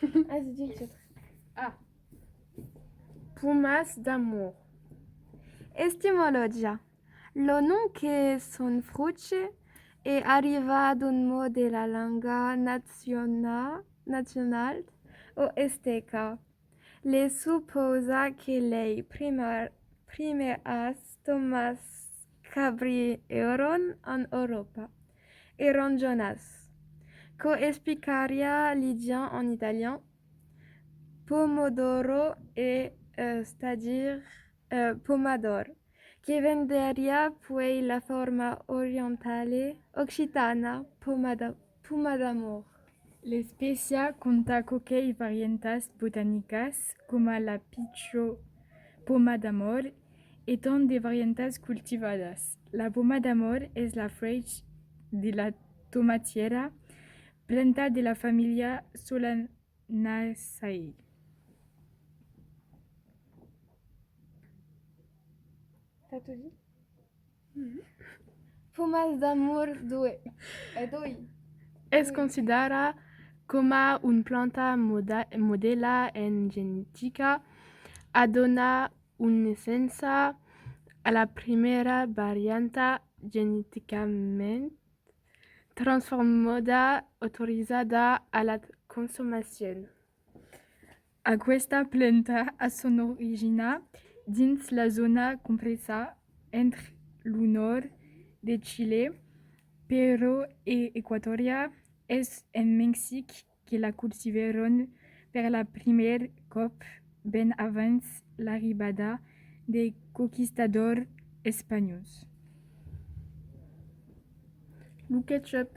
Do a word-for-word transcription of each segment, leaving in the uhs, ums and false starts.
Vas-y, dis le titre. Ah. Pomas d'amor. Etimologia. Lo nom que son fruche e arriva d'un mot de la lenga naziona-, nacional o esteca. Le supausa que lei primar-, primeras tomas qu'abrièron en Euròpa èran jonas. Quò explicaria l'idiom en italian pomodoro e, eh, c'est-à-dire, eh, pomador, que venderiá puèi la forma orientala occitana pomada, poma d'amor. L'espècia compta quauquei variantas botanicas, coma la pichon poma d'amor, e tant de variantas cultivadas. La poma d'amor es la fruech de la tomatièra, planta de la familha Solanaceae. T'as tout dit ? Pomas d'amor doi. Eh, doi. Es considerada coma una planta moda-, modèla en genetica, a donat naissença a la primièra varianta geneticament transformada autorizada a la consomacion. Aquesta planta a son origina dins la zòna compresa entre lo nòrd de Chile, Peró e Equatòria. Es en Mexic que la cultivèron per la primièr còp ben abans l'arribada de conquistadors espanhòls. Lo ketchup.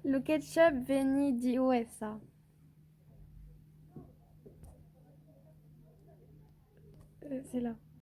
Lo ketchup veni d'i U S A. Euh, c'est là.